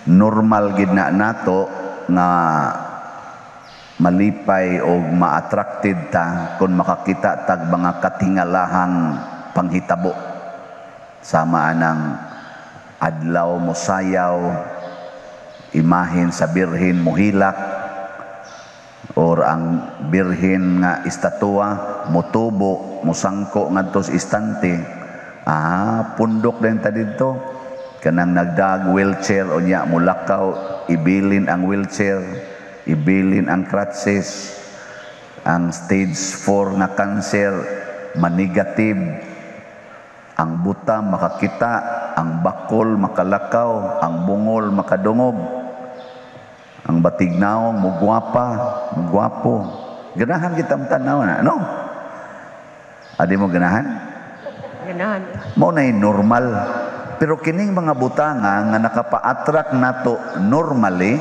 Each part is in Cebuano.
Normal gid na nato nga malipay o ma-attracted ta kung makakita tag mga katingalahang panghitabo, sama anang adlaw mosayaw, imahen sa Birhen mohilak, or ang Birhen nga estatua motubo, mosangko ngadto sa istante. Ah, pundok din ta didto. Kanang nagdag wheelchair, unya mulakaw, ibilin ang wheelchair, ibilin ang crutches. Ang stage 4 nga cancer manigative, ang buta makakita, ang bakol makalakaw, ang bungol makadungog, ang batignaong mugwapa, mugwapo. Ganahan kita tanaw na, no? Adi mo ganahan? Ganahan. Mao na normal. Pero kining mga butanga nga nakapa-attract nato normally,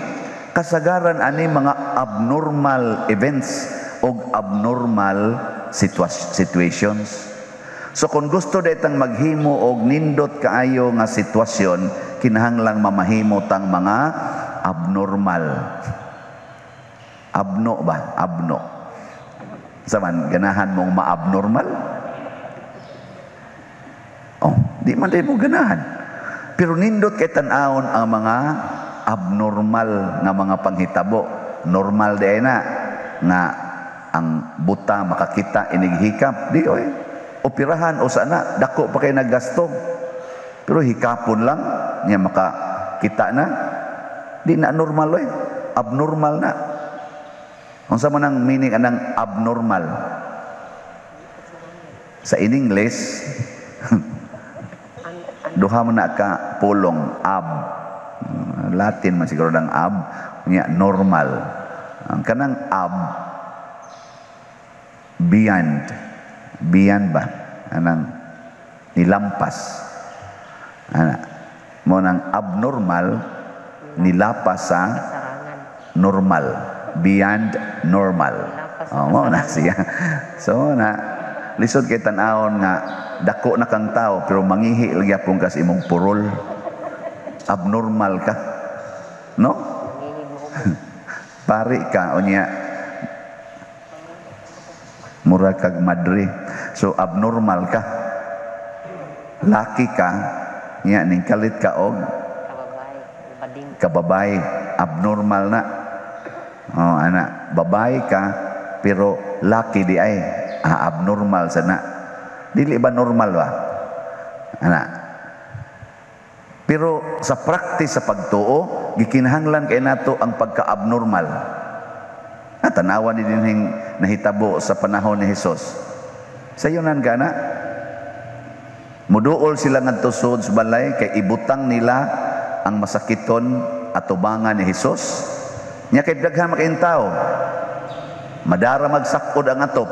kasagaran ani mga abnormal events o abnormal situations. So kung gusto detang maghimo og nindot kaayo nga sitwasyon, kinahanglang mamahimo tang mga abnormal. Abno ba? Abno. Sa man, ganahan mong ma-abnormal? Oh, di man din mo ganahan. Pero nindot kay tan-awon ang mga abnormal nga mga panghitabo. Normal di na nga ang buta makakita inighikap. Di oy. Operahan o sana dako pa kay naggasto. Pero hikapon lang niya makakita na. Di na normal oy. Abnormal na. Unsa man ang meaning anang abnormal? Sa in English, duha man na ka pulong, ab. Latin man siguro ng ab, nya normal. Ang kanang ab, beyond, beyond ba? Anang nilampas. Ana, mo nang abnormal, nilapas sa Kasarangan. Normal, beyond normal. Nilapas sa Oh, mo na kasarangan. Siya. So na lisod kay tan-awon nga dako na kang tao pero mangihi lagi pong kas imong purol. Abnormal ka. No? Mangihig mo. Pari ka unya mura kag madre. So abnormal ka. Laki ka nya ning kalit ka og Kababay. Bading. Kababay, abnormal na. Oh, ana, babae ka pero laki di ay, ah, abnormal sana. Dili ba normal ba? Ana. Pero sa practice sa pagtuo, gikinahanglan kay nato ang pagka-abnormal. Ah, tanawa ni dinhing nahitabo sa panahon ni Hesus. Sayunan ka na. Muduol sila ngadto sud sa balay kay ibutang nila ang masakiton atubangan ni Hesus. Nya kay daghan makayong tao. Madara magsakod ang atop.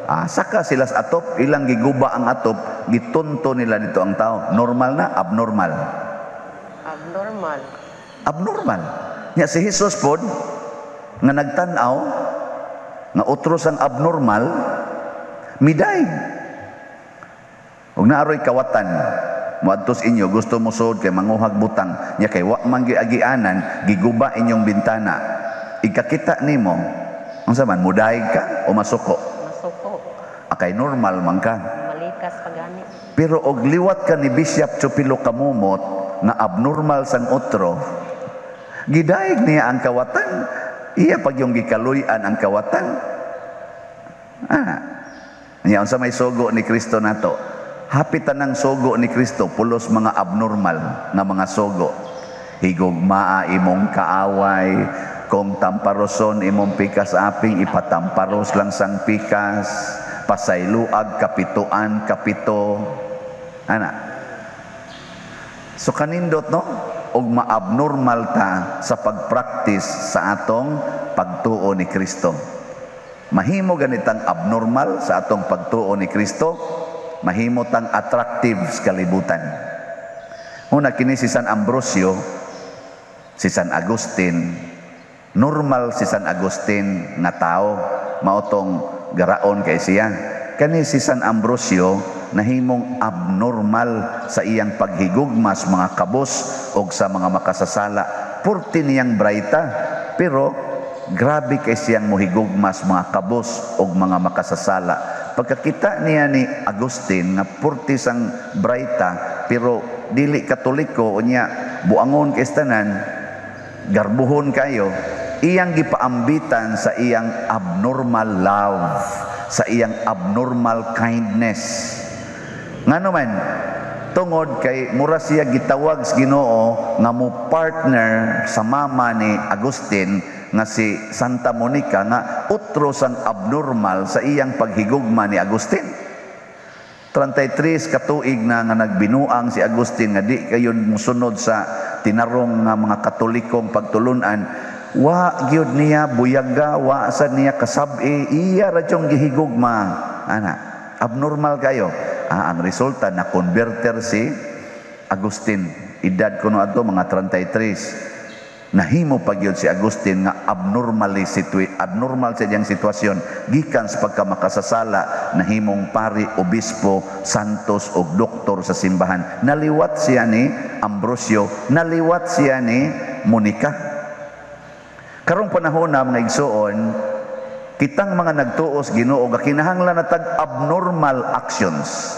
Ah, saka sila sa atop, ilang giguba ang atop, gitunto nila dito ang tao. Normal na, abnormal? Abnormal. Abnormal. Nya si Jesus pod nga nagtan-aw nga utros ang abnormal, miday. Ug naaroy kawatan moadto sa inyo, gusto mo sud kay manguhag butang, nya kay wa man giagianan, giguba inyong bintana. Ikakita nimo, unsa man, mudayeg ka o masuko? Masuko. Akay normal man ka. Malikas pa gani. Pero og liwat ka ni Bishop Chupilo Kamumot nga abnormal sang otro, gidayeg niya ang kawatan, iya pag yung gikaluy-an ang kawatan. Ah. Nya unsa may sugo ni Kristo nato? Hapit tanang sugo ni Kristo pulos mga abnormal nga mga sugo. Higugmaa imong kaaway, kung tamparoson imong pikas aping, ipatamparos lang sang pikas, pasayloag kapituan kapito. Ana. So kanindot, no? Og maabnormal ta sa pagpractice sa atong pagtuo ni Kristo. Mahimo ganitang abnormal sa atong pagtuo ni Kristo, mahimo tang attractive sa kalibutan. Una kini si San Ambrosio, si San Agustin, normal si San Agustin nga tao, maotong garaon kay siya. Kani si San Ambrosio nahimong abnormal sa iyang paghigugma sa mga kabos og sa mga makasasala. Purti niyang braita, pero grabe kay siyang mohigugmas mga kabos og mga makasasala. Pagkakita niya ni Agustin nga purti sang braita pero dili Katoliko, unya buangon kay tanan, garbuhon kayo, iyang gipaambitan sa iyang abnormal love, sa iyang abnormal kindness. Ngano man? Tungod kay mura siya gitawag sa Ginoo nga mo partner sa mama ni Agustin nga si Santa Monica, nga utro sang abnormal sa iyang paghigugma ni Agustin. 33 katuig na nga nagbinuang si Agustin nga di kayon musunod sa tinarong nga mga Katolikong pagtulunan. Wa gyud niya buyaga, wa sa niya kasab-i, iya ra yung gihigugma. Ana, abnormal kayo. Ah, ang resulta, na converter si Agustin. Edad kuno ato mga 33. Nahimo pa gyud si Agustin nga abnormal sa iyang sitwasyon gikan sa pagkamakasasala, nahimong pari, obispo, santos ug doktor sa simbahan. Naliwat siya ni Ambrosio, naliwat siya ni Monica. Karong panahon na, mga igsoon, kitang mga nagtuos Ginoo kinahanglan na tag abnormal actions,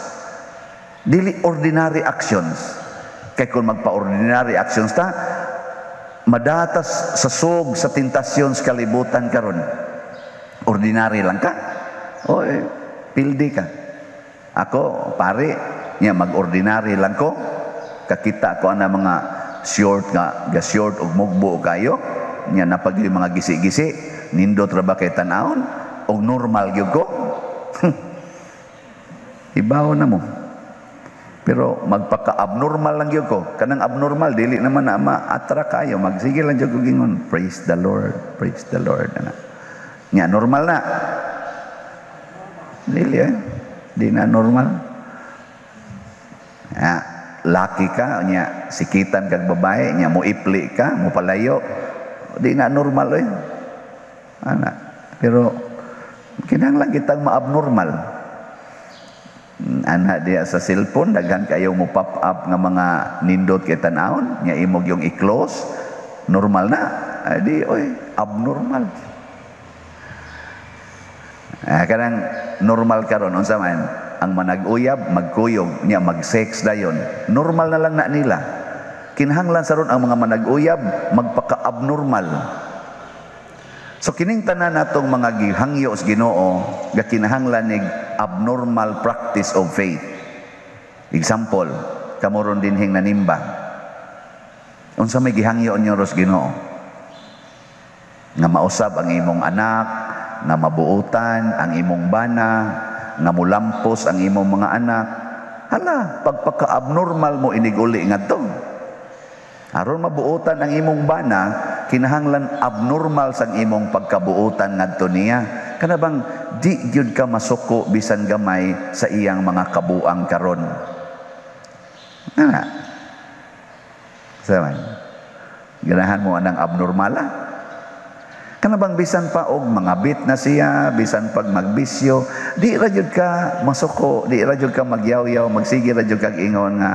dili ordinary actions, kay kung magpa-ordinary actions ta, madatas sa sog sa tentasyon sa kalibutan karon. Ordinary lang ka, oy, pildi ka. Ako pare niya, mag-ordinary lang ko, kakita ko ana mga short nga ga short og mugbo kayo niya, napag mga gisi-gisi, nindot ra ba kay tan-awon og normal gyud ko? Ibaw na mo. Pero magpaka-abnormal lang gyud ko. Kanang abnormal, dili naman na ma-attract kayo. Magsige lang gyud ko gingon, "Praise the Lord, praise the Lord." Ana. Nya normal na. Dili eh. Di na normal. Ya, laki ka, nya sikitan kag babae, nya mo ipli ka, mo palayo. Di na normal eh. Ana. Pero kinahanglan kitang ma-abnormal. Ana diya sa cellphone, daghan kayo mo pop up nga mga nindot kay tan-awon, nya imog yung i-close, normal na. Ay, di oy, abnormal. Ah, kanang normal karon unsa man? Ang manag-uyab magkuyog, nya mag-sex dayon. Normal na lang na nila. Kinahanglan sa ron ang mga manag-uyab magpaka-abnormal. So kining tanan natong mga gihangyo sa Ginoo gakinahanglan nig abnormal practice of faith. Example, kamo ron dinhing nanimba. Unsa may gihangyo ninyo ros Ginoo? Nga mausab ang imong anak, nga mabuutan ang imong bana, nga mulampos ang imong mga anak. Hala, pagpaka-abnormal mo iniguli ngadto. Aron mabuotan ang imong bana, kinahanglan abnormal sang imong pagkabuotan ngadto niya. Kana bang di gyud ka masuko bisan gamay sa iyang mga kabuang karon. Ana. Saman. Ganahan mo anang abnormala? Kana bang bisan pa og mga bit na siya, bisan pag magbisyo, di ra gyud ka masuko, di ra gyud ka magyaw-yaw, magsige ra gyud kag ingon nga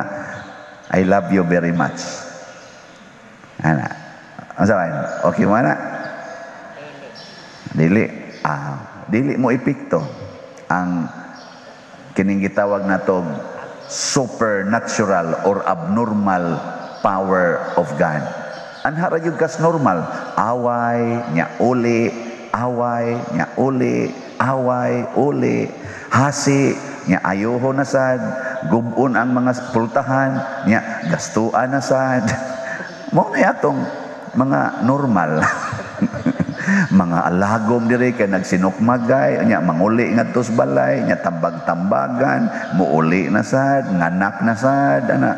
"I love you very much." Ana. Unsa man? Okay mo na? Dili. Dili. Ah, dili mo epekto ang kining gitawag nato supernatural or abnormal power of God. Anha ra gyud kas normal. Away, nya uli, away, nya uli, away, uli, hasi, nya ayoho na sad, gubon ang mga pultahan, nya gastuan na sad. Mao na atong mga normal. Mga alagom diri kay nagsinukmagay, nya manguli ngadto sa balay, nya tambag-tambagan, muuli na sad, nganak na sad, ana.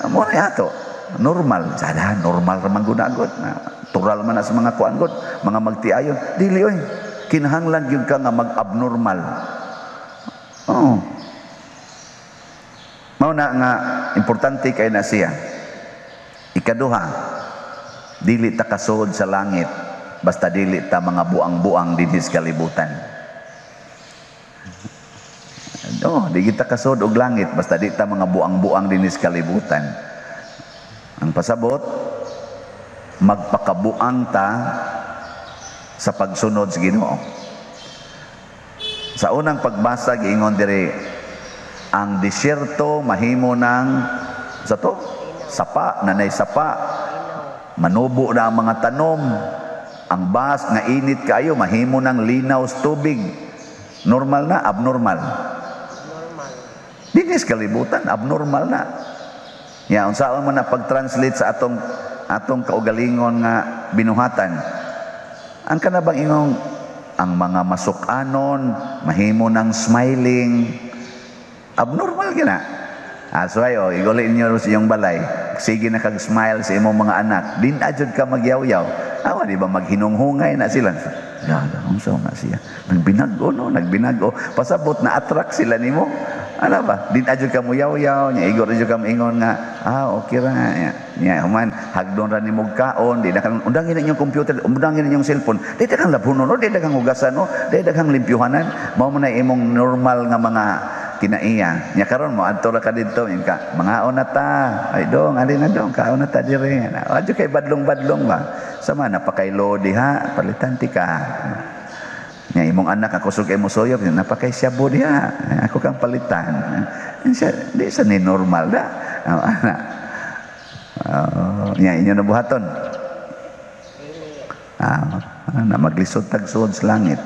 Mao na ato. Normal, sada normal ra man gud na gud. Natural man na sa mga kuan gud, mga magtiayon. Dili oy. Kinahanglan gyud ka nga mag-abnormal. Oo. Mao na nga importante kay na siya. Ikaduha, dili ta kasuod sa langit basta dili ta mga buang-buang dinhi sa kalibutan. No, di kita kasuod og langit basta di ta mga buang-buang dinhi sa kalibutan. Ang pasabot, Magpakabuang ta sa pagsunod sa Ginoo. Sa unang pagbasa, giingon diri ang disyerto mahimo ng sa to sapa, nanay sapa, manubo na ang mga tanom. Ang bas nga init kaayo mahimo ng linaw sa tubig. Normal na, abnormal? Normal. Dinis kalibutan, abnormal na. Ya, unsaon man na pag-translate sa atong kaugalingon nga binuhatan? Ang kanabang ingong ang mga masukanon mahimo ng smiling, abnormal gina. Ah, so ayo, iguli ninyo sa iyong balay. Sige na kag smile sa imong mga anak. Din ajud ka magyaw-yaw. Awa, di ba maghinunghungay na sila? Gaga, unsa na siya? Nagbinago, no? Nagbinago. Pasabot na attract sila nimo. Ano ba? Din ajud ka mo yaw-yaw, nya igor jud ka moingon nga, ah, okay ra. Nya, nya human hagdon ra nimo kaon, di na kang undangin inyong computer, undangin inyong cellphone. Di kang labhunon, no? Di kang hugasan, no? Di kang limpyuhanan. Mao man na imong normal nga mga kinaiya. Nya karon mo adto ra ka didto, ingon ka, mangaon na ta. Ay dong, alin na dong, kaon na ta diri. Adyo kay badlong-badlong ba? Sama napakaylo diha, palitan ti ka. Nya imong anak ako sug mo suyop, napakay syabo diha. Ako kang palitan. Siya, di sa ni normal da. Oh, ana. Oh, nya inyo na buhaton. Ah, na maglisod tag suod sa langit.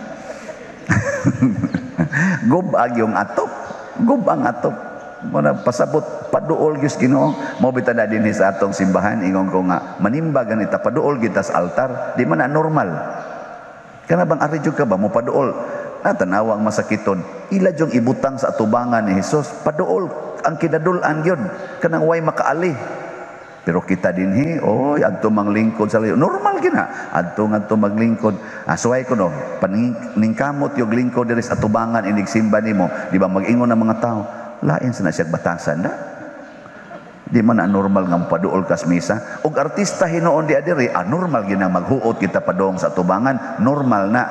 Gubag yung atop. Gubang atop. Muna pasabot paduol gyud Ginoo. Mao bitaw na dinhi sa atong simbahan, ingon ko nga manimba ganita, paduol kita sa altar, di man na normal. Kana bang ari jud ka ba mo paduol? Na tanawa ang masakiton. Ila jung ibutang sa atubangan ni Hesus, paduol ang kinadul-an gyud kanang way makaali. Pero kita dinhi, oy, adto manglingkod sa layo. Normal gina. Adto ngadto maglingkod. Asuhay ko no, paningkamot yung lingkod diri sa atubangan inig simba nimo, di ba mag-ingon ang mga tao, lain sa na siya batasan na. Di man na normal nga paduol kas misa. Og artista hinuon di adiri, normal gina maghuot kita padong sa atubangan, normal na.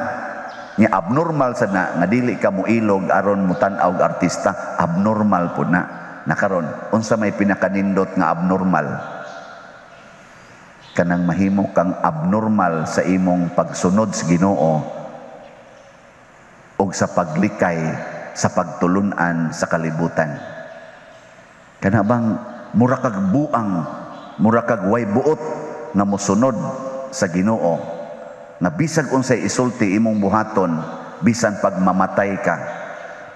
Nya abnormal sa na nga dili ka moilog aron mutan-aw og artista, abnormal pud na. Nakaron, unsa may pinakanindot nga abnormal? Kanang mahimo kang abnormal sa imong pagsunod sa Ginoo og sa paglikay sa pagtulunan sa kalibutan. Kana bang mura kag buang, mura kag way buot nga mosunod sa Ginoo, nga bisag unsay isulti imong buhaton, bisan pag mamatay ka,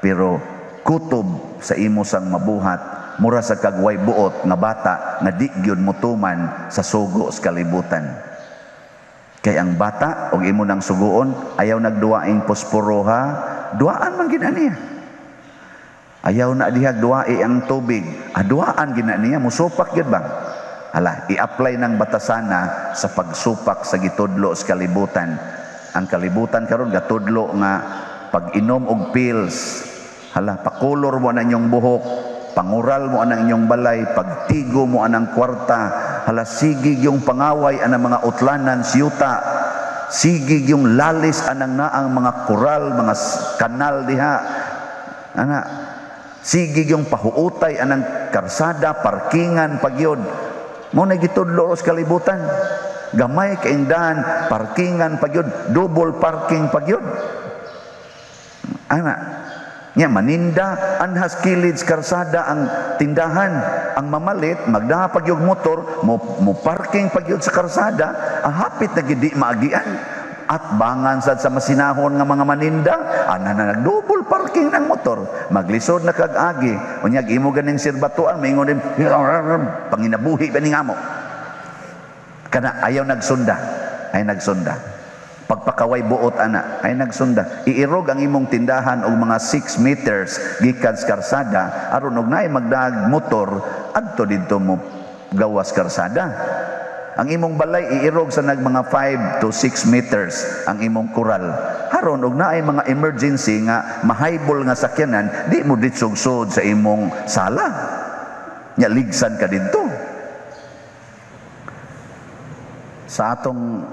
pero kutob sa imo sang mabuhat, mura sa kag way buot nga bata nga di gyud motuman sa sugo sa kalibutan. Kay ang bata og imo nang suguon, ayaw nagduwaing posporo ha, duaan man gid niya. Ayaw na dihag duwai ang tubig, aduaan gina niya, musupak gyud ba? Hala, i-apply ng batasana sa pagsupak sa gitudlo sa kalibutan. Ang kalibutan karon gatudlo nga pag-inom og pills, hala, pakulor mo na inyong buhok, pangural mo anang inyong balay, pagtigo mo anang kwarta, hala, sigig yung pangaway anang mga utlanan siyuta, sigig yung lalis anang naang mga koral, mga kanal diha, ana, sigig yung pahuutay anang karsada, parkingan pagyod. Mo na gitudlo sa kalibutan. Gamay kaindahan, parkingan pagyod, double parking pagyod. Ana, nya maninda anhas kilid sa karsada ang tindahan, ang mamalit magdaha pagyog motor, mo parking pagyod sa karsada, ang hapit na gid di maagian. At bangan sad sa masinahon nga mga maninda, ana na nagdouble parking ng motor, maglisod na kag agi. Unyag imo ganing sirbatuan, maingon din panginabuhi ba ning amo. Kana ayaw nagsunda, ay nagsunda. Pagpakaway buot ana, ay nagsunda. Iirog ang imong tindahan og mga 6 meters gikan sa karsada aron og naay magdaag motor adto didto mo gawas karsada. Ang imong balay iirog sa nag mga 5 to 6 meters ang imong kural. Haron og naay mga emergency nga mahaybol nga sakyanan, di mo ditsog-sod sa imong sala. Nya ligsan ka didto. Sa atong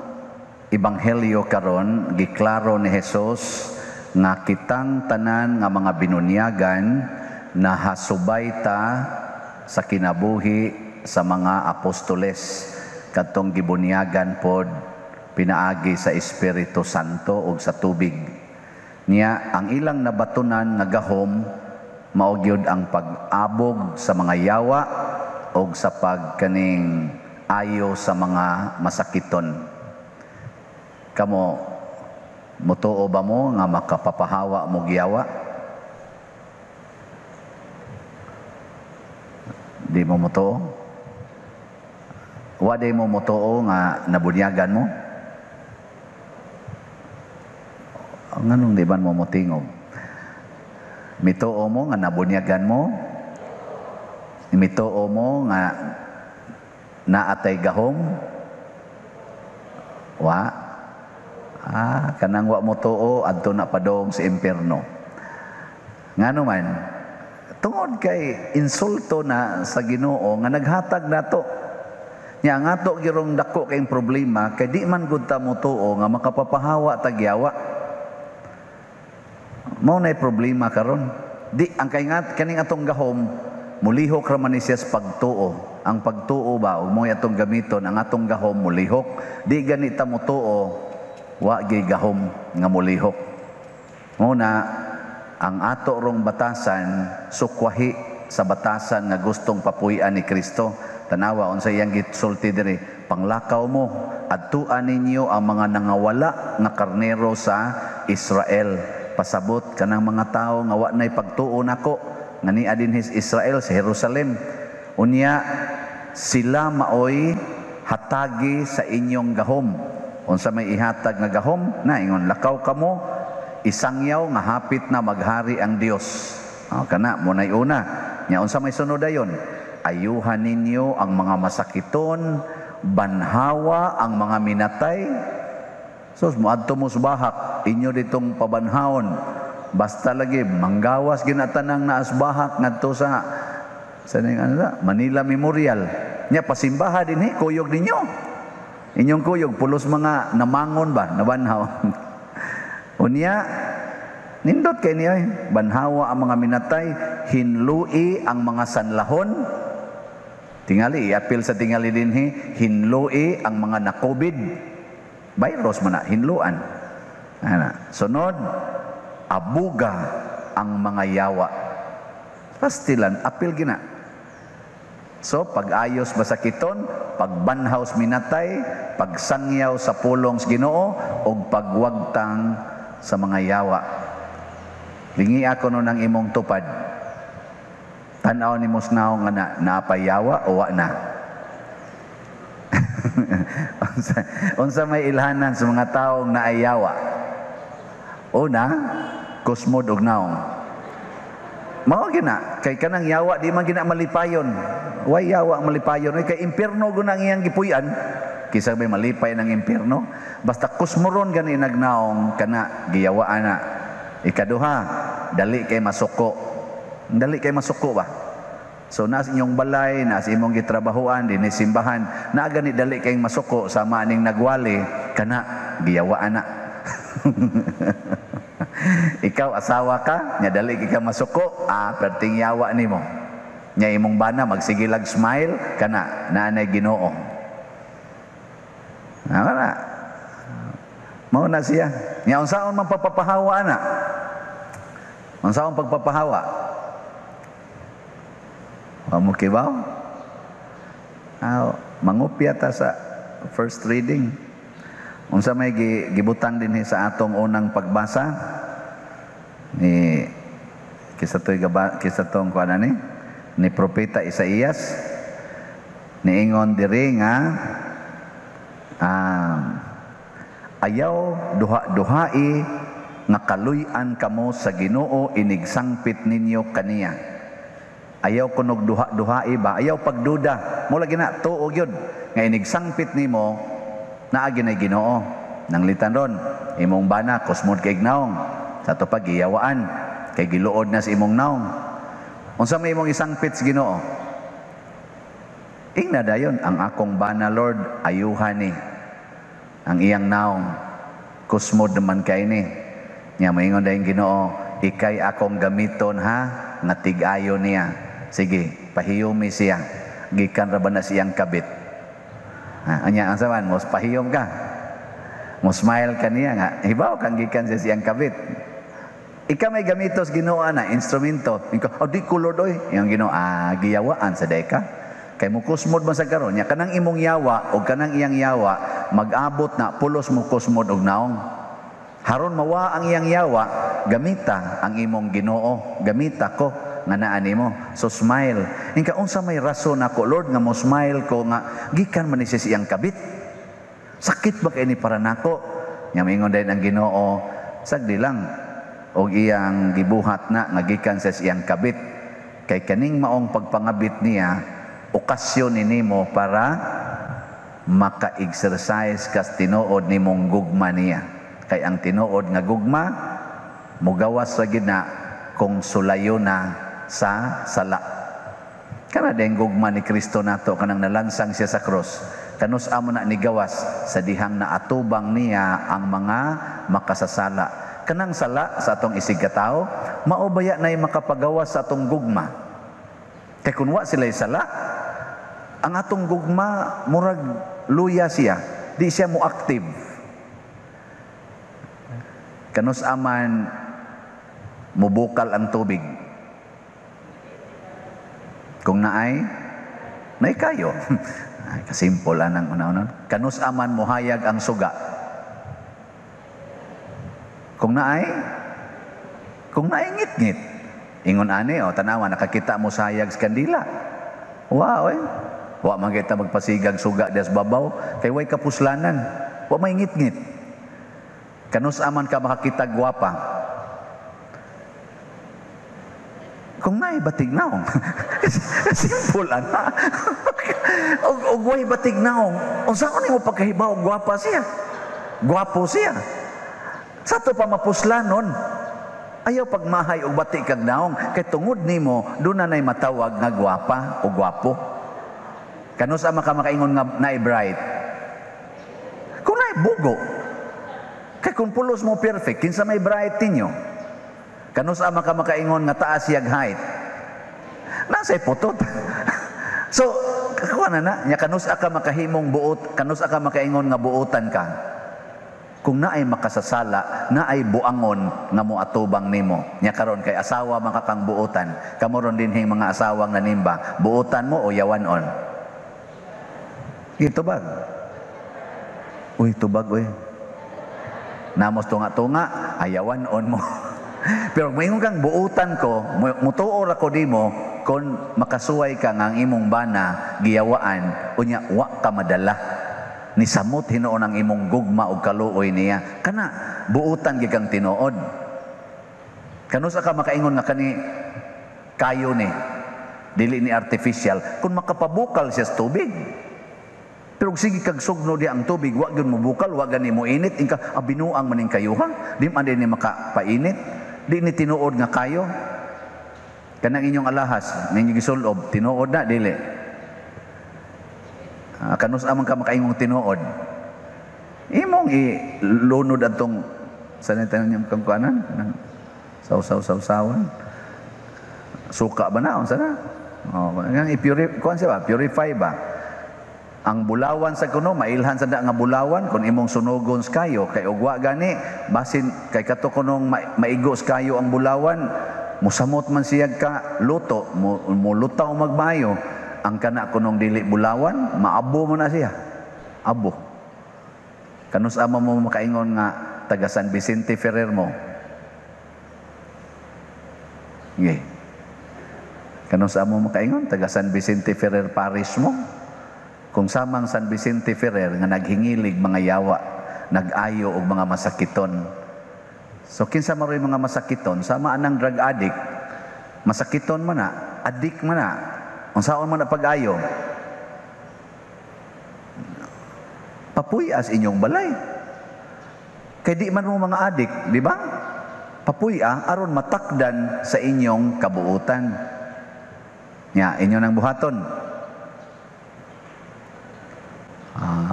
ebanghelyo karon, giklaro ni Jesus nga kitang tanan nga mga binunyagan nahasubay ta sa kinabuhi sa mga apostoles. Kadtong gibunyagan pod pinaagi sa Espiritu Santo ug sa tubig. Niya ang ilang nabatunan nga gahom mao gyud ang pag-abog sa mga yawa og sa pagkaning ayo sa mga masakiton. Kamo, mutuo ba mo nga makapapahawa mo giyawa? Di mo mutuo? Wa di mo mutuo nga nabunyagan mo? Nganong di ba mo mutingog? Mituo mo nga nabunyagan mo? Mituo mo nga naatay gahom? Wa? Ah, kanang wa mo tuo adto na padong sa impierno. Ngano man, tungod kay insulto na sa Ginoo nga naghatag nato. Nya ang ato girong dako kayong problema kay di man gud ta motuo nga makapapahawa tagyawa. Mao nay problema karon. Di ang kay nga kaning atong gahom mulihok ra man ni siya sa pagtuo. Ang pagtuo ba ug mo'y atong gamiton ang atong gahom mulihok. Di gani ta motuo, wa gyud gahom nga mulihok. Mao na ang ato rong batasan sukwahi sa batasan nga gustong papuy-an ni Kristo. Tanawa unsa iyang gisulti diri, panglakaw mo adtuan ninyo ang mga nangawala nga karnero sa Israel. Pasabot kanang mga tawo nga wa nay pagtuo nako nga niya dinhi sa Israel sa Jerusalem. Unya sila maoy hatagi sa inyong gahom. Unsa may ihatag nga gahom? Naingon lakaw kamo isangyaw nga hapit na maghari ang Dios. O, kana mo nay una. Nya unsa may sunod dayon? Ayuhan ninyo ang mga masakiton, banhawa ang mga minatay. Sus, moadto mo sa bahak, inyo ditong pabanhaon. Basta lagi manggawas ginatanang naas bahak ngadto sa ning ano na, Manila Memorial. Nya pasimbaha dinhi kuyog ninyo. Inyong kuyog pulos mga namangon ba, nabanhaw. Unya nindot kay niya, banhawa ang mga minatay, hinlui ang mga sanlahon. Tingali, iapil sa tingali dinhi, hinlui ang mga na-COVID. Virus man na, hinluan. Ana. Sunod, abuga ang mga yawa. Pastilan, apil gina. So, pag-ayos masakiton, pagbanhaw sa minatay, pagsangyaw sa pulong sa Ginoo, o pagwagtang sa mga yawa. Lingi ako nun ang imong tupad. Tanaw ni Musnaw nga na, napayawa o wa na? Unsa may ilhanan sa mga taong naayawa? Una, kusmod og naong. Mao gina, kay kanang yawa di man gina malipayon. Way yawa malipayon kay impierno gud ang iyang gipuy-an. Kisa may malipay ng impierno, basta kusmoron gani nagnaong kana giyawaan na. Ikaduha, dali kay masuko. Dali kay masuko ba? So nas inyong balay, nas imong gitrabahoan dinhi simbahan, naa gani dali kay masuko sama aning nagwali kana giyawaan na. Ikaw asawa ka, nya dali kay ka masuko, perting yawa nimo. Nya imong bana magsigilag smile kana naanay Ginoo. Ana. Mao na siya. Nya unsaon man pagpapahawa ana? Unsaon pagpapahawa? Wa mo kibaw? Mangupya ta sa first reading. Unsa may gibutang dinhi sa atong unang pagbasa ni kisa toy gaba kisa tong kuan ani ni propeta Isaías niingon diri nga ayaw duha-duhai nga kaluy-an kamo sa Ginoo inigsangpit ninyo kaniya. Ayaw kunog duha-duhai ba, ayaw pagduda. Mo lagi na tuo gyud nga inigsangpit nimo naa ginay Ginoo. Nanglitan ron imong bana kusmod kay naong sa ato pa giyawaan kay giluod na sa imong naong. Unsa may imong isangpit sa Ginoo? Ingna dayon ang akong bana Lord ayuhan ni ang iyang naong kusmod naman kay ni. Nya moingon dayon Ginoo, ikay akong gamiton ha nga tig-ayo niya. Sige, pahiyumi siya. Gikan ra ba na siyang kabit? Ha, anya ang saman, mo pahiyom ka. Mo smile ka niya nga, hibaw kang gikan sa siyang kabit. Ika may gamitos Ginoo na instrumento. Ika, oh, di ko, Lord, oy. Yung Ginoo, ah, giyawaan sa deka. Kay mo kusmod man sa karon nya kanang imong yawa o kanang iyang yawa mag-abot na pulos mo kusmod og naong. Haron mawa ang iyang yawa, gamita ang imong Ginoo, gamita ko nga naa nimo. So smile. Inka unsa may rason ako, Lord, nga mo smile ko nga gikan man ni siya iyang kabit. Sakit ba kay ni para nako? Nya mingon din ang Ginoo, sagdi lang og iyang gibuhat na nga gikan sa iyang kabit. Kay kaning maong pagpangabit niya, okasyon ni nimo para maka-exercise kas tinuod nimong gugma niya. Kay ang tinuod nga gugma mugawas ra gid na kung sulayo na sa sala. Kana din gugma ni Kristo nato kanang nalansang siya sa krus. Kanus amo na nigawas sa dihang naatubang niya ang mga makasasala. Kanang sala sa atong isig katawo, mao baya nay makapagawas sa atong gugma. Kay kun wa sila'y sala, ang atong gugma murag luya siya, di siya mo active. Kanus aman mubukal ang tubig? Kung naay, naay kayo. Ay, kasimple anang una-una. Kanus aman mohayag ang suga? Kung naay ngit-ngit. Ingon ani, o tanawa, nakakita mo sa hayag sa kandila. Wow, eh. Wa man kita magpasigag suga des babaw, kay way kapuslanan. Wa may ngit-ngit. Kanus aman ka makakita gwapa? Kung naay batig naong. Simple ana. Og way batig naong, unsaon nimo pagkahibaw gwapa siya? Gwapo siya. Sa to pa mapuslanon. Ayaw pagmahay og bati kag naong kay tungod nimo doon na nay matawag nga gwapa o gwapo. Kanus ama ka makaingon nga naay bright? Kung naay bugo. Kay kung pulos mo perfect, kinsa may bright ninyo? Kanus ama ka makaingon nga taas siyag height? Nasa putot. So, kakuha na na. Nya kanus ka makahimong buot, kanus ka makaingon nga buotan ka? Kung naay makasasala, naay buangon nga moatubang nimo. Nya karon kay asawa makakang buotan, kamo ron dinhing mga asawang nanimba, buotan mo o yawanon? Sige, tubag. Uy, tubag, uy. Namos tunga-tunga, ayawan on mo. Pero kung kang buutan ko, mutuo ra ko nimo kung makasuway ka nga ang imong bana giyawaan, unya wa ka madala. Ni samot hinuon ang imong gugma og kaluoy niya. Kana buutan gid kang tinuod. Kanus ka makaingon nga kani kayo ni dili ni artificial kung makapabukal siya sa tubig? Pero sige kag sugno di ang tubig, wa gyud mobukal, wa gani mo init, inka ah, binuang maning kayuha, di man din ni makapainit, di ni tinuod nga kayo. Kanang inyong alahas, ninyo gisulob, tinuod na dili? Kanus amang ka makaingong tinuod? Imong ilunod atong sa nito niyong kangkuanan, saw-saw-saw-sawan. Suka ba na? Unsa na? Oh, nga i-purify, kuan siya ba? Purify ba? Ang bulawan sa kuno, mailhan sa da nga bulawan kung imong sunugon sa kayo kay ugwa gani basin kay kato kunong maigo sa kayo ang bulawan, musamot man siya ka luto, mulutaw magmayo. Ang kana kunong dili bulawan, maabo mo na siya, abo. Kanus ama mo makaingon nga taga San Vicente Ferrer mo? Nge. Kanus ama mo makaingon taga San Vicente Ferrer Parish mo? Kung samang San Vicente Ferrer nga naghingilig mga yawa, nag-ayo og mga masakiton. So kinsa maroy mga masakiton, sama anang drug addict, masakiton man na, addict man na, unsaon man na pag-ayo? Papuy-as inyong balay. Kay di man mo mga addict, di ba? Papuy-a aron matakdan sa inyong kabuutan. Nya, inyo nang buhaton.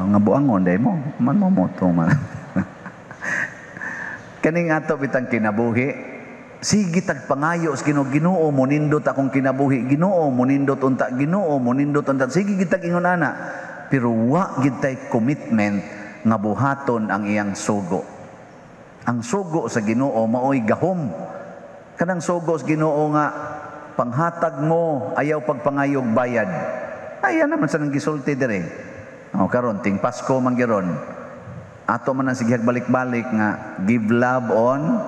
Nga buangon day mo, man mo moto man. Kaning ato bitang kinabuhi, sige tagpangayo sa Ginoo, Ginoo monindot akong kinabuhi, Ginoo monindot unta, Ginoo monindot unta. Sige gitag ingon ana. Pero wa gid tay commitment nga buhaton ang iyang sugo. Ang sugo sa Ginoo maoy gahom. Kanang sugo sa Ginoo nga panghatag mo, ayaw pagpangayog bayad. Ayan naman sa nang gisulti dire. O karon ting Pasko man giron. Ato man ang sige balik-balik nga give love on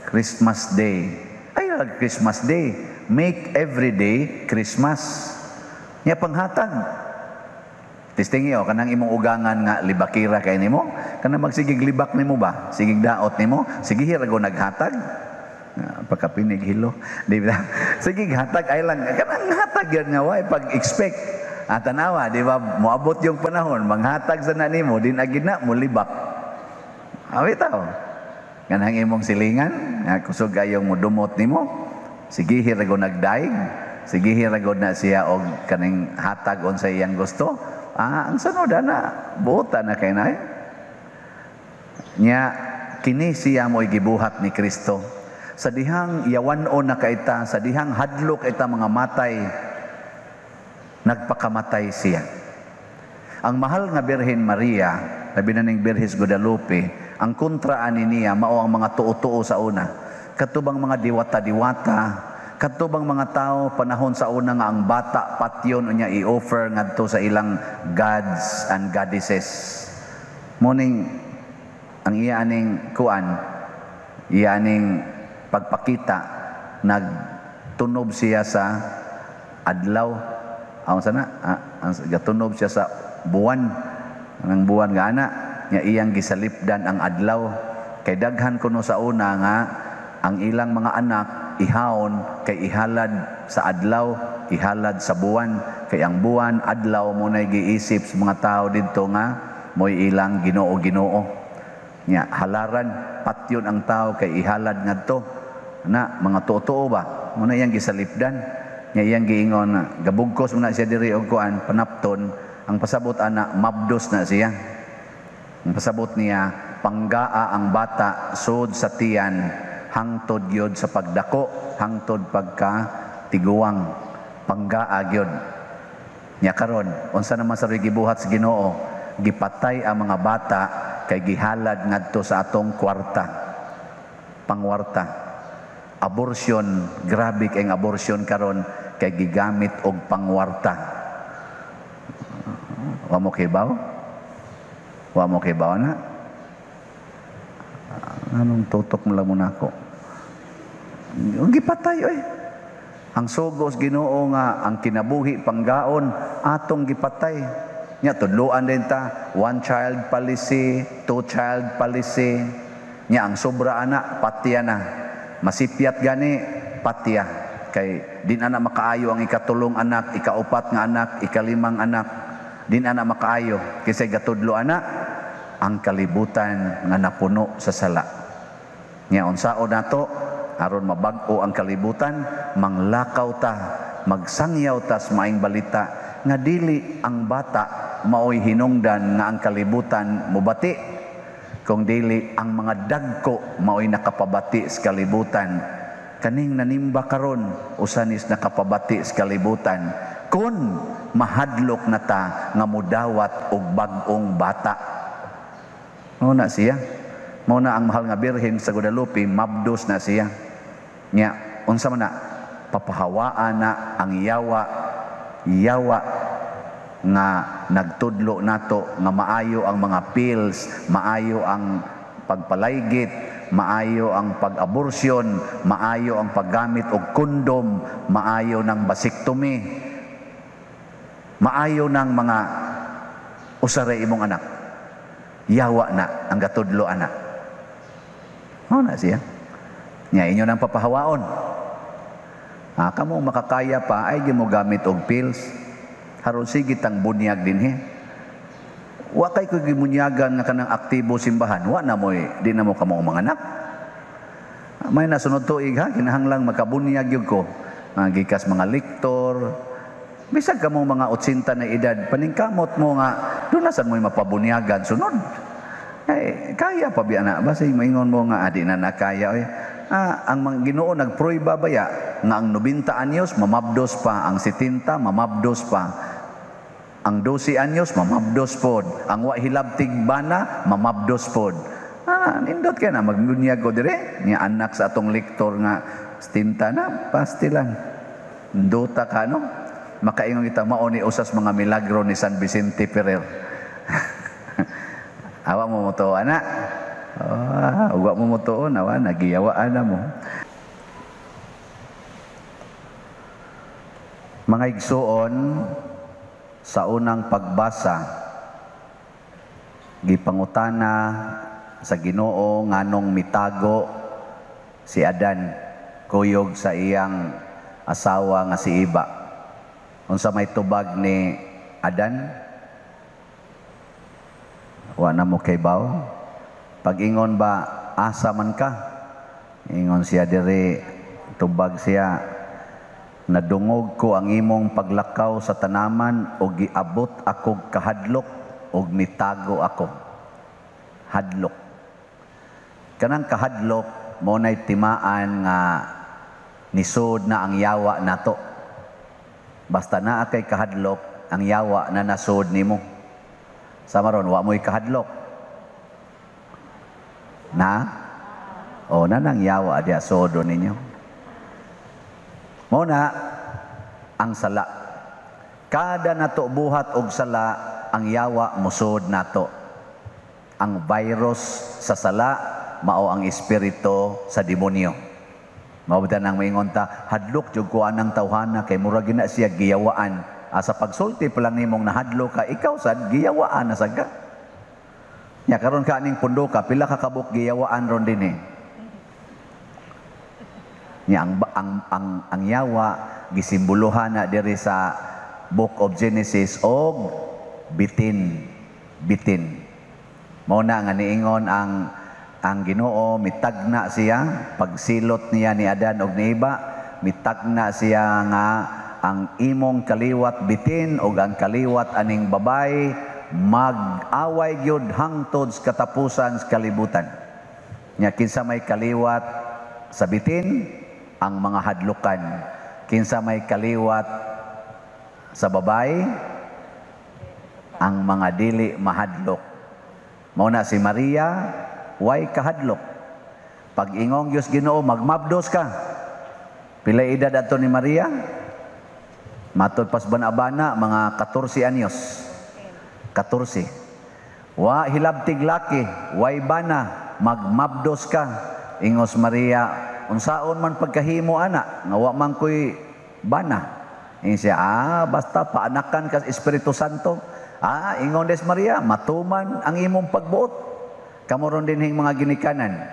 Christmas Day. Ay, Christmas Day. Make every day Christmas. Nya panghatag. Testingi o, kanang imong ugangan nga libakira kay nimo, kanang magsigig libak nimo ba? Sigig daot nimo, sige hirago naghatag. Pagkapinig hilo. Di ba? Sige hatag ay lang kanang hatag yan nga way pag-expect. At tanawa, di ba? Moabot yung panahon, manghatag sa na nimo, din agid na mulibak. Awi tao. Kanang imong silingan, nga kusog kayong mudumot nimo, sige hirago nagdaig, sige hirago na siya og kaning hatag unsa iyang gusto. Ang sunod ana, buota na kay nay. Nya kini siya mo'y gibuhat ni Kristo. Sa dihang yawan-on na kaita, sa dihang hadlok ita mga matay, nagpakamatay siya. Ang mahal nga Birhen Maria, labi na ning Birhis Guadalupe, ang kontra ani niya mao ang mga tuo-tuo sa una. Katubang mga diwata-diwata, katubang mga tao panahon sa una nga ang bata patyon unya i-offer ngadto sa ilang gods and goddesses. Morning ang iya aning kuan, iya aning pagpakita, nagtunob siya sa adlaw. Ang sana, ang gatunob siya sa buwan. Ang buwan nga ana, nga iyang gisalipdan ang adlaw. Kay daghan kuno sa una nga ang ilang mga anak ihawon kay ihalad sa adlaw, ihalad sa buwan. Kay ang buwan, adlaw mo na'y giisip sa mga tao didto nga mo'y ilang Ginoo-Ginoo. Nya halaran patyon ang tao kay ihalad ngadto. Na mga tuo-tuo ba? Mo na iyang gisalipdan. Nya iyang giingon na gabugkos mo na siya diri og kuan panapton. Ang pasabot ana mabdos na siya. Ang pasabot niya panggaa ang bata sud sa tiyan hangtod gyud sa pagdako, hangtod pagka tiguang, panggaa gyud. Nya karon unsa naman sa gibuhat sa Ginoo? Gipatay ang mga bata kay gihalad ngadto sa atong kwarta, pangwarta. Abortion, grabe kay ang abortion karon kay gigamit og pangwarta. Wa mo kibaw? Wa mo kibaw na? Anong tutok mo lang muna ako? Gipatay oy. Ang sugos Ginoo nga ang kinabuhi panggaon atong gipatay. Nya tudloan din ta one child policy, two child policy. Nya ang sobra ana patya na. Masipyat gani patya kay din ana makaayo ang ikatulong anak, ikaupat nga anak, ikalimang anak. Din ana makaayo kaysa gatudlo ana ang kalibutan nga napuno sa sala. Nya unsaon nato aron mabag-o ang kalibutan, manglakaw ta, magsangyaw ta sa maayong balita nga dili ang bata maoy hinungdan nga ang kalibutan mobati, kung dili ang mga dagko maoy nakapabati sa kalibutan. Kaning nanimba karon usa nis nakapabati sa kalibutan kun mahadlok na ta nga mudawat og bag-ong bata. Mao na siya. Mao na ang mahal nga Birhen sa Guadalupe, mabdos na siya. Nya unsa man na papahawaan na ang yawa, yawa nga nagtudlo nato nga maayo ang mga pills, maayo ang pagpalaygit, maayo ang pag-abortion, maayo ang paggamit og kondom, maayo ng vasectomy, maayo ng mga usaray imong anak. Yawa na ang gatudlo ana. Mao na siya. Nya inyo nang papahawaon. Kamo makakaya pa ay gimo gamit og pills. Haron sige tang bunyag dinhi. Wa kay ko gimunyagan nga kanang aktibo simbahan, wa na moy di na mo kamo mga anak. May nasunod tuig ha, kinahanglang makabunyag gyud ko. Gikas mga lektor, bisag kamo mga 80 na edad, paningkamot mo nga doon na sad mo'y mapabunyagan sunod. Ay, kaya pa biya na basta maingon mo nga adi na nakaya oy. Ang mga Ginoo nagprueba baya nga ang 90 anyos mamabdos pa, ang 70 mamabdos pa. Ang 12 anyos, mamabdos pod. Ang wa hilabtig bana, mamabdos pod. Ah, nindot kay na magmunyag ko dire. Nga anak sa atong lektor nga stinta na, pastilan. Duta ka, no? Makaingon kita, mao ni usas mga milagro ni San Vicente Ferrer. Awa mo mo to, ana. Oh, uwa mo mo to, nawa, nagiyawaan na mo. Mga igsuon, sa unang pagbasa, gipangutana sa Ginoo nganong mitago si Adan kuyog sa iyang asawa nga si Eva. Unsa may tubag ni Adan? Wa na mo kay baw. Pag-ingon ba, asa man ka? Ingon siya diri, tubag siya, nadungog ko ang imong paglakaw sa tanaman og giabot akog kahadlok og mitago ako. Hadlok. Kanang kahadlok mo nay timaan nga nisod na ang yawa nato. Basta naa kay kahadlok, ang yawa na nasod nimo. Sama ron, wa mo'y kahadlok. Na? O, na nang yawa diya sodo ninyo. Mo na ang sala. Kada nato buhat og sala, ang yawa musod nato. Ang virus sa sala mao ang espiritu sa demonyo. Mao ba nang moingon ta, hadlok jud ko anang tawhana kay murag gina siya giyawaan. Asa pagsulti pa lang nimong nahadlok ka, ikaw sad giyawaan na sad ka. Nya karon ka aning pundo ka, pila ka kabuk giyawaan ron dinhi. Nya ang yawa gisimbolohan na diri sa Book of Genesis og bitin, bitin. Mao na nga niingon ang Ginoo, mitagna siya pagsilot niya ni Adan og ni Eva, mitagna siya nga ang imong kaliwat bitin og ang kaliwat aning babay mag-away gyud hangtod sa katapusan sa kalibutan. Nya kinsa may kaliwat sa bitin, ang mga hadlukan. Kinsa may kaliwat sa babay, ang mga dili mahadlok. Mao na si Maria way kahadlok. Pag ingong Dios Ginoo, magmabdos ka. Pila edad ato ni Maria? Matod pas bana-bana, mga 14 anyos. 14. Wa hilabtig laki, way bana, magmabdos ka. Ingos Maria, unsaon man pagkahimo ana, nga wa man koy bana. Ingon siya, basta paanakan ka sa Espiritu Santo. Ingon des Maria, matuman ang imong pagbuot. Kamo ron dinhing mga ginikanan.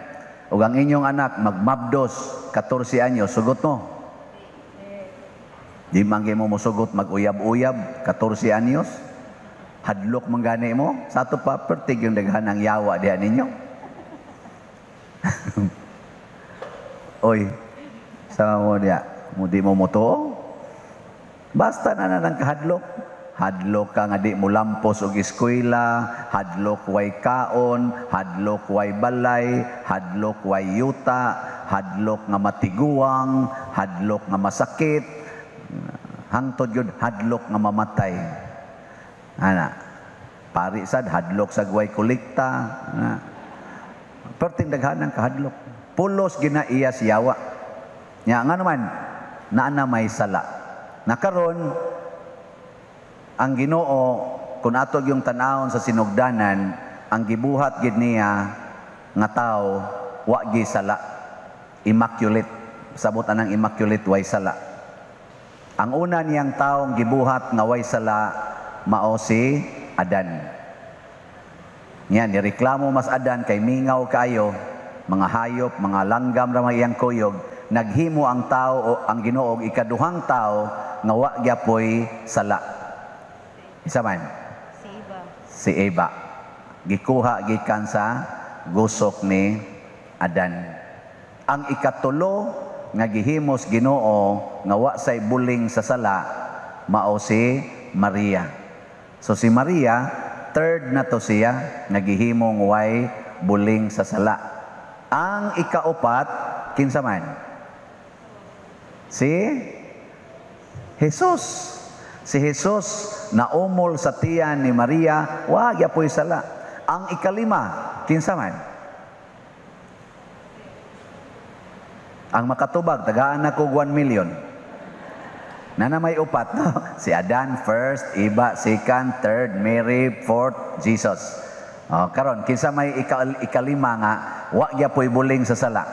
Ug ang inyong anak magmabdos 14 anyos, sugot mo. Di man gyud mo mosugot mag-uyab-uyab 14 anyos. Hadlok man gani mo. Sa ato pa pertig yung daghan ang yawa diha ninyo. Oy, sa mo diha, mo di mo motuo. Basta na na ng kahadlok. Hadlok ka nga di mo lampos og eskwela, hadlok way kaon, hadlok way balay, hadlok way yuta, hadlok nga matiguang, hadlok nga masakit, hangtod yun, hadlok nga mamatay. Ana, pari sad, hadlok sa way kolekta. Ana. Perting daghan ang kahadlok. Pulos ginaiya siyawa. Nya nga naman, naa na may sala. Nakaron, ang Ginoo, kung ato yung tanawon sa sinugdanan, ang gibuhat gid niya nga tao wa gi sala. Immaculate. Sabot anang immaculate, way sala. Ang una niyang taong gibuhat nga way sala mao si Adan. Nya nireklamo mas Adan kay mingaw kaayo, mga hayop, mga langgam ra may iyang kuyog. Naghimo ang tao o ang Ginoo og ikaduhang tao nga wa gyapoy sala. Isa man? Si Eva. Si Eva. Gikuha gikan sa gusok ni Adan. Ang ikatulo nga gihimos Ginoo nga wa say buling sa sala mao si Maria. So si Maria, third na to siya nga gihimong way buling sa sala. Ang ikaupat kinsa man? Si Jesus. Si Jesus naumol sa tiyan ni Maria, wa gyapoy sala. Ang ikalima, kinsa man? Ang makatubag, tagaan na kog 1 million. Nana may upat, no? Si Adan first, Iba second, third, Mary, fourth, Jesus. O, karon kinsa may ikalima nga wa gyapoy buling sa sala?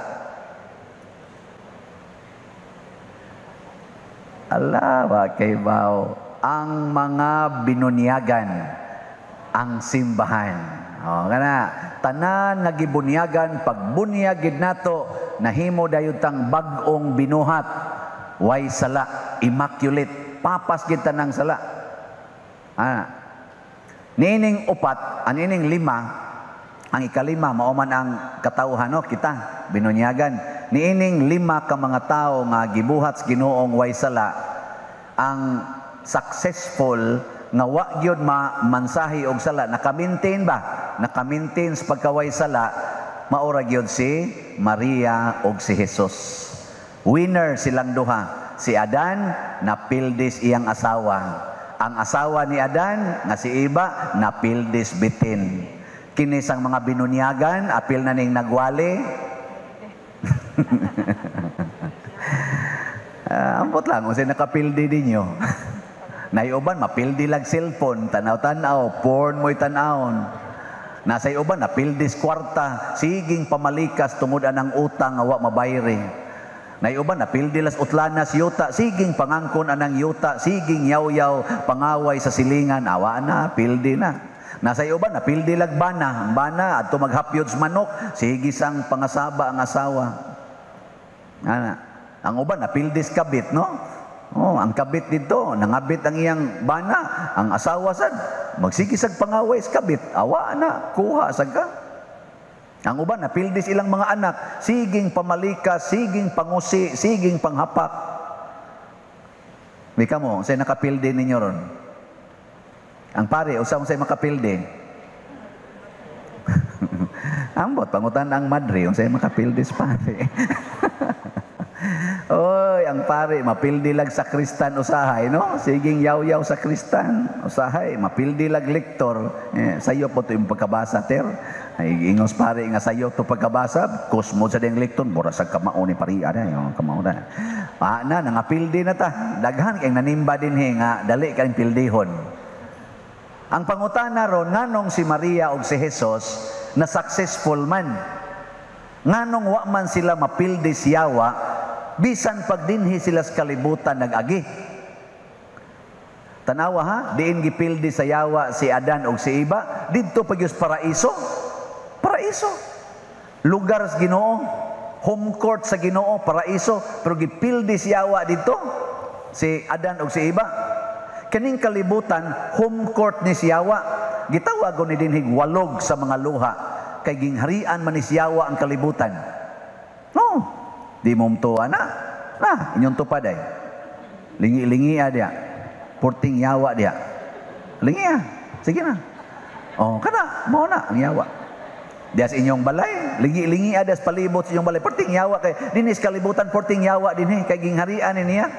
Ala, wa kay bao. Ang mga binunyagan, ang simbahan. O, kana, tanan nga gibunyagan, pagbunyag gid nato, nahimo dayon tang bag-ong binuhat. Way sala, immaculate, papas gid tanang sala. Ah. Niining upat, anining lima, ang ikalima mao man ang katawhan, no, kita binunyagan. Niining lima ka mga tawo nga gibuhat sa Ginoong way sala, ang successful nga wa gyud ma mansahi og sala, naka-maintain ba? Naka-maintain sa pagkaway sala, maura gyud si Maria og si Jesus. Winner silang duha. Si Adan napildis iyang asawa. Ang asawa ni Adan nga si Eva napildis bitin. Kini sang mga binunyagan, apil na ning nagwali. Ambot lang unsay nakapildi ninyo. Naiuban mapildi lag cellphone, tanaw-tanaw, porn mo'y tanawon. Nasa uban napildis kwarta, siging pamalikas tungod anang utang nga wa mabayri. Naiuban napildi las utlanas yuta, siging pangangkon anang yuta, siging yaw-yaw pangaway sa silingan, awa na, pildi na. Nasa uban napildi lag bana, bana adto maghapyod sa manok, sige sang pangasaba ang asawa. Ana, ang uban napildis kabit, no? Oh, ang kabit dito, nangabit ang iyang bana, ang asawa sad magsigisag pangaway sa kabit, awa na, kuha sad ka. Ang uban napildis ilang mga anak, siging pamalikas, siging pangusi, siging panghapak. Di ka mo, unsay nakapildi ninyo ron? Ang pare, usa unsay makapildi? Ambot, pangutan ang madre, unsay makapildi sa pare. Oy, ang pare, mapildi lag sa kristan usahay, no? Siging yaw-yaw sa kristan usahay, mapildi lag lektor. Eh, sayo po to yung pagkabasa, ter. Ay, ingos pare nga sayo to pagkabasa, kusmo sa ding lektor, mura sa kamao ni pari, ada yung kamao na. Ah, na, nangapildi na ta. Daghan kay nanimba dinhi nga dali kang pildihon. Ang pangutana ron, nganong si Maria og si Jesus na successful man? Nganong wa man sila mapildi siyawa, bisan pag dinhi sila sa kalibutan nag-agi. Tanawa ha, diin gipildi sa yawa si Adan og si Eva, didto pa gyud paraiso. Paraiso. Lugar sa Ginoo, home court sa Ginoo, paraiso, pero gipildi si yawa didto si Adan og si Eva. Kaning kalibutan, home court ni siyawa. Gitawag ni dinhig walog sa mga luha kay gingharian man ni siyawa ang kalibutan. No. Di mo mtuwa na. Na, inyong tupad ay. Lingi-lingi dia. Purting yawa dia. Lingi ah. Sige na. Oh, kana, mao na ang yawa. Dias inyong balay, lingi-lingi dias palibot sa inyong balay. Purting yawa kay dinis kalibutan, purting yawa dinhi kay gingharian ni niya.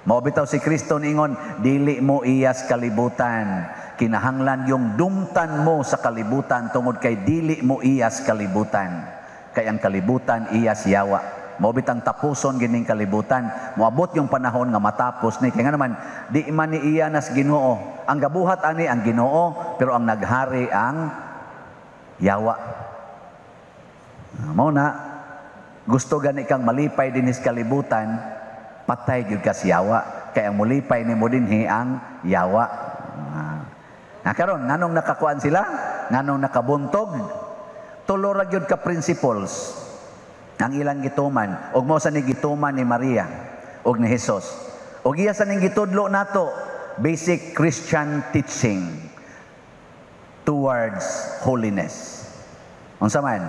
Mao bitaw si Kristo niingon, dili mo iyas kalibutan. Kinahanglan yung dumtan mo sa kalibutan tungod kay dili mo iyas kalibutan. Kay ang kalibutan iyas yawa. Mao bitang tapuson gining kalibutan. Moabot yung panahon nga matapos ni. Kaya nga naman, di man ni iya nas Ginoo. Ang gabuhat ani ang Ginoo, pero ang naghari ang yawa. Mao na, gusto gani kang malipay dinhi sa kalibutan, patay gyud ka sa yawa. Kay ang mulipay nimo dinhi ang yawa. Na karon nganong nakakuan sila? Nganong nakabuntog? Tulo ra gyud ka principles ang ilang gituman. Og mao sa ni gituman ni Maria og ni Jesus. Og iya sa ning gitudlo nato, basic Christian teaching towards holiness. Unsa man?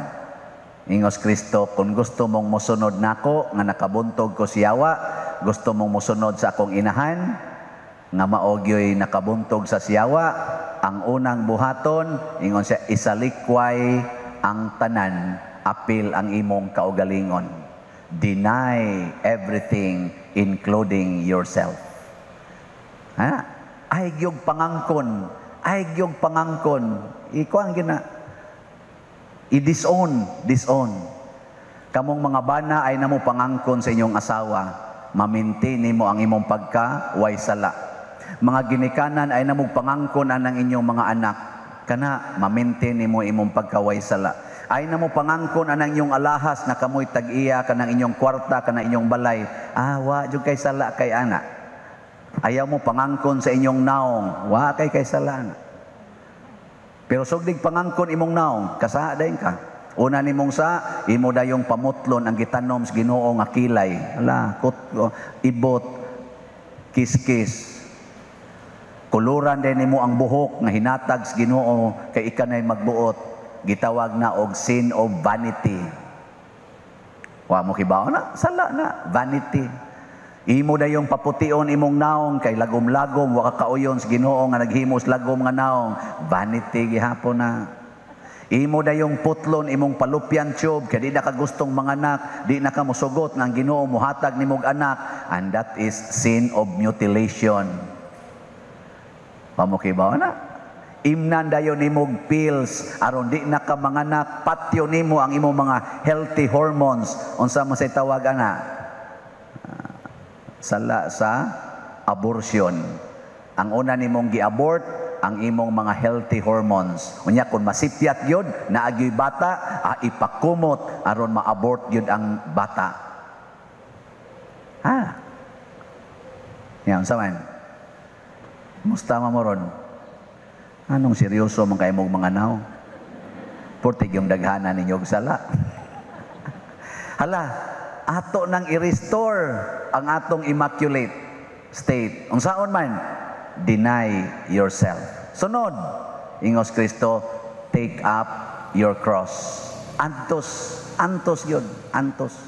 Ingos Kristo, kung gusto mong mosunod nako nga nakabuntog ko siyawa, gusto mong mosunod sa akong inahan nga mao gyoy nakabuntog sa siyawa, ang unang buhaton, ingon siya, isalikway ang tanan, apil ang imong kaugalingon. Deny everything including yourself. Ha? Ay gyud pangangkon, ay gyud pangangkon. Ikuan gina. I-disown, disown. Kamong mga bana ay namo pangangkon sa inyong asawa, ma-maintain nimo ang imong pagka way sala. Mga ginikanan ay namo pangangkon anang inyong mga anak, kana ma-maintain nimo imong pagka way sala. Ay namo pangangkon anang inyong alahas na kamoy tag-iya kanang inyong kwarta, kanang inyong balay. Ah, wa jud kay sala kay ana. Ayaw mo pangangkon sa inyong naong, wa kay sala ana. Pero sugdig pangangkon imong naong, kasaa dayon ka. Una nimong sa imo dayong pamutlon ang gitanom sa Ginoo nga kilay. Ala, kut, ibot, kiskis. Kuluran din nimo ang buhok nga hinatag sa Ginoo kay ika nay magbuot. Gitawag na og sin of vanity. Wa mo kibaw na, sala na, vanity. Imo dayong papution imong naong kay lagom-lagom wa ka kauyon sa Ginoo nga naghimos lagom nga naong. Vanity gihapon na. Imo dayong putlon imong fallopian tube kay di na ka gustong manganak, di na ka mosugot nga ang Ginoo mohatag nimog anak, and that is sin of mutilation. Wa mo kibaw na? Imnan dayon nimog pills aron di na ka manganak, patyo nimo ang imong mga healthy hormones. Unsa man say tawag ana? Sala sa abortion. Ang una nimong gi-abort ang imong mga healthy hormones. Unya kung masipyat gyud, naagyoy bata, ipakumot aron ma-abort gyud ang bata. Ha? Yan, unsa man? Musta man mo ron? Anong seryoso man kay mong mga naw? Portig yung daghana ninyo og sala. Hala, ato nang i-restore ang atong immaculate state. Unsaon man? Deny yourself. Sunod, ingos Kristo, take up your cross. Antos, antos yun, antos.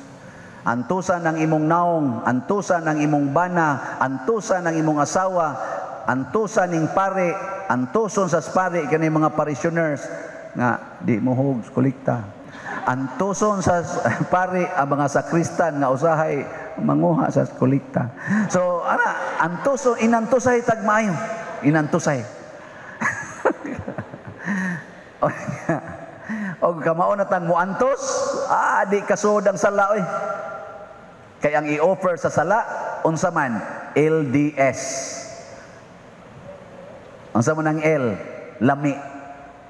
Antusan ang imong naong, antusan ang imong bana, antusan ang imong asawa, antusan ning pare, antuson sa pare kani mga parishioners nga di mo hog kolekta. Antuson sa pare ang mga sakristan nga usahay manguha sa kolekta. So ana, antuson, inantusay tag maayo, inantusay. Og kamao na tang muantos, di kasud ang sala oy. Kay ang i-offer sa sala unsa man? LDS. Unsa man ang L? Lami.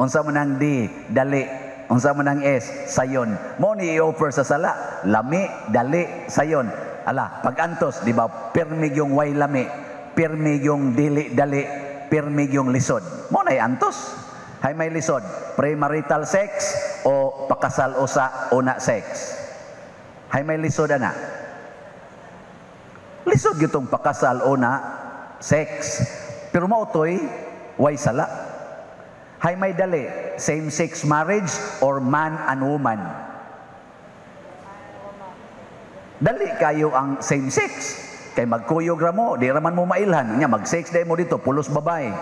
Unsa man ang D? Dali. Unsa man ang S? Sayon. Mo ni i-offer sa sala, lami, dali, sayon. Ala, pag-antos, di ba, pirmi yung way lami, pirmi yung dili dali, pirmi yung lisod. Mo na antos. Hay may lisod, premarital sex o pakasal usa una sex. Hay may lisod ana. Lisod gitong pakasal una sex. Pero mao to'y way sala. Hay may dali, same-sex marriage or man and woman. Dali kayo ang same-sex. Kay magkuyog ra mo, di raman mo mailhan. Nya mag-sex day mo dito, pulos babae.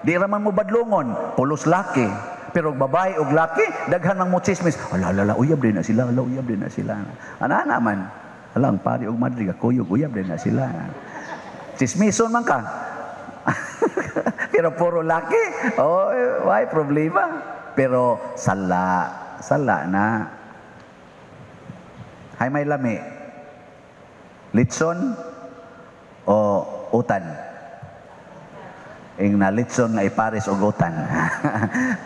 Di raman mo badlongon, pulos laki. Pero og babae og laki, daghan mang mo chismis. Ala, ala, ala, uyab din na sila, ala, uyab din na sila. Ana naman. Ala, ang pari og madre, kuyog, uyab din na sila. Chismison man ka. Pero puro laki, oh, why problema? Pero sala, sala na. Hay may lami. Litson o utan? Ing na litson nga ipares og utan.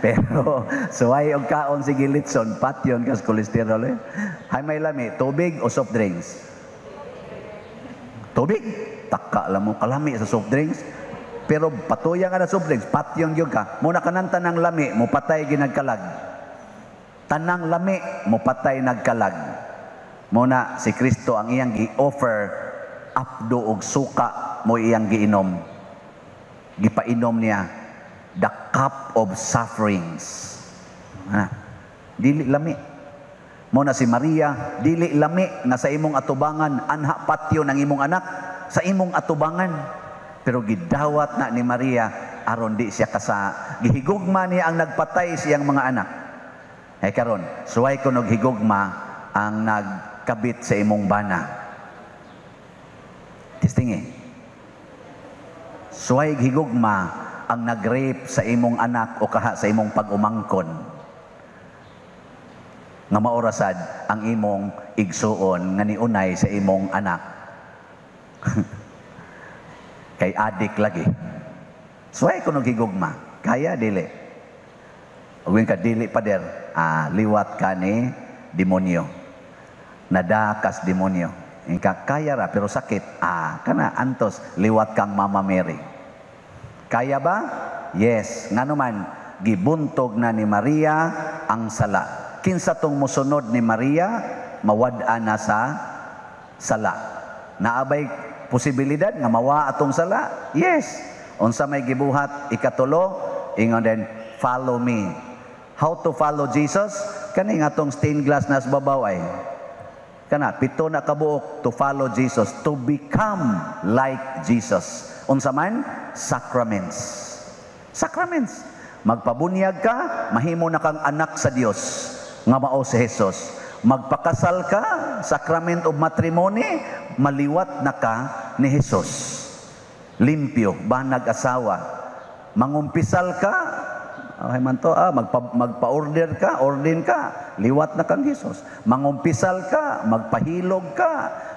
Pero suway og kaon sige litson, patyon kas kolesterol eh. Hay may lami, tubig o soft drinks? Tubig. Taka lang mo kalami sa soft drinks. Pero patuya nga na soft drinks, patyon gyud ka. Muna kanan tanang lami, mo patay ginagkalag. Tanang lami, mo patay nagkalag. Muna si Kristo ang iyang gi-offer apdo og suka mo iyang giinom. Gipainom niya the cup of sufferings. Ha? Dili lami. Muna si Maria, dili lami nga sa imong atubangan anha patyon ang imong anak sa imong atubangan. Pero gidawat na ni Maria aron di siya kasa. Gihigugma niya ang nagpatay siyang mga anak. Ay karon, suway ko og higugma ang nagkabit sa imong bana. Tistingi. Suway higugma ang nag-rape sa imong anak o kaha sa imong pag-umangkon. Nga maorasad ang imong igsuon nga niunay sa imong anak. Kay adik lagi. Suway kuno higugma. Kaya dili. Ug ka dili, pader, liwat ka ni demonyo. Nadakas demonyo. Inka kaya ra pero sakit. Kana antos liwat kang Mama Mary. Kaya ba? Yes. Ngano man gibuntog na ni Maria ang sala. Kinsa tong mosunod ni Maria, mawad-an na sa sala. Naabay posibilidad nga mawa atong sala? Yes. Unsa may gibuhat ikatulo, ingon din, "Follow me." How to follow Jesus? Kani nga atong stained glass nas babaw ay. Kana pito na kabuok to follow Jesus, to become like Jesus. Unsa man? Sacraments. Sacraments. Magpabunyag ka, mahimo na kang anak sa Dios nga mao si Jesus. Magpakasal ka, sacrament of matrimony, maliwat na ka ni Jesus. Limpyo, banag asawa. Mangumpisal ka, okay man to, magpa-order ka, ordin ka, liwat na kang Jesus. Mangumpisal ka, magpahilog ka,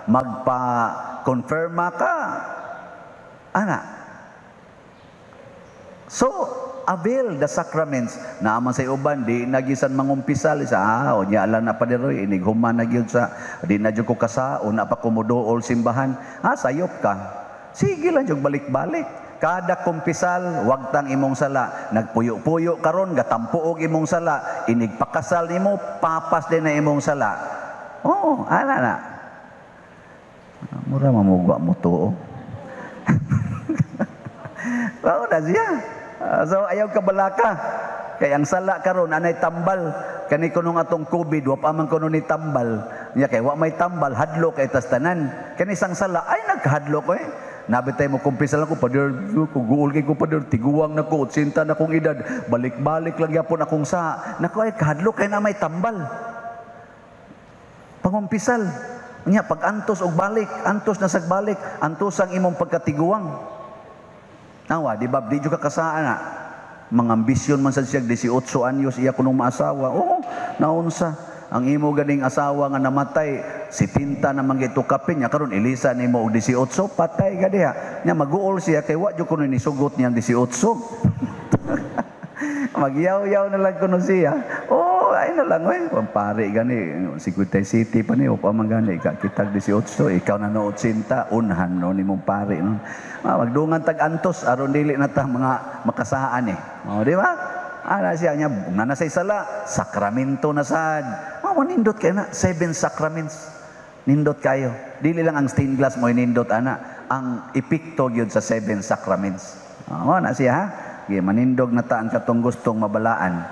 magpa-confirma ka. Ana. So, avail the sacraments. Naaman sa uban, di nagisan mangumpisal. Sa, unya lang na paderoy, inig human na gyud sa, di na jud ko kasaon, na pa kumuduol simbahan. Sayop ka. Sige lang jud balik-balik. Kada kumpisal, wag tang imong sala. Nagpuyo-puyo karon, gatampo og imong sala. Inigpakasal nimo, papas din na imong sala. Oo, ana na. Mura mamugwa mo to. Mao na siya. So ayaw ka balaka. Kay ang sala karon anay tambal. Kani kuno atong COVID wa pa man kuno ni tambal. Nya kay wa may tambal, hadlok kay tas tanan. Kani sang sala ay nagkahadlok ko eh. Nabitay mo kumpisal ako, pader, ko guol kay ko, pader, tiguang na ko, 80 na kong edad, balik-balik lang yapon akong sa. Nako ay kahadlok kay na may tambal. Pangumpisal. Nya pag antos og balik, antos na sag balik, antos ang imong pagkatiguang. Nawa, di ba, di ka kasaan na. Mga ambisyon man sa siya, 18 anyos, iya kunong maasawa. Oo, naunsa. Ang imo ganing asawa nga namatay, 70 na man gitukapin niya, karon ilisa nimo og 18, patay ka diha. Nya maguol siya kay wa jud kuno nisugot niyang 18. Magyaw-yaw na lang kuno siya. Oh, ay na lang oy. Pare gani, si City pa ni o pa man gani ka kitag 18, ikaw na no 80, unhan no nimong pare no. Magdungan tag antos aron dili na ta mga makasaan eh. Oh, di ba? Ana siya niya, nga na say sala, sakramento na sad. Manindot kayo na, seven sacraments. Nindot kayo. Dili lang ang stained glass mo nindot ana, ang epekto gyud sa seven sacraments. Oh, na siya ha. Sige, manindog na ta ang katong gustong mabalaan.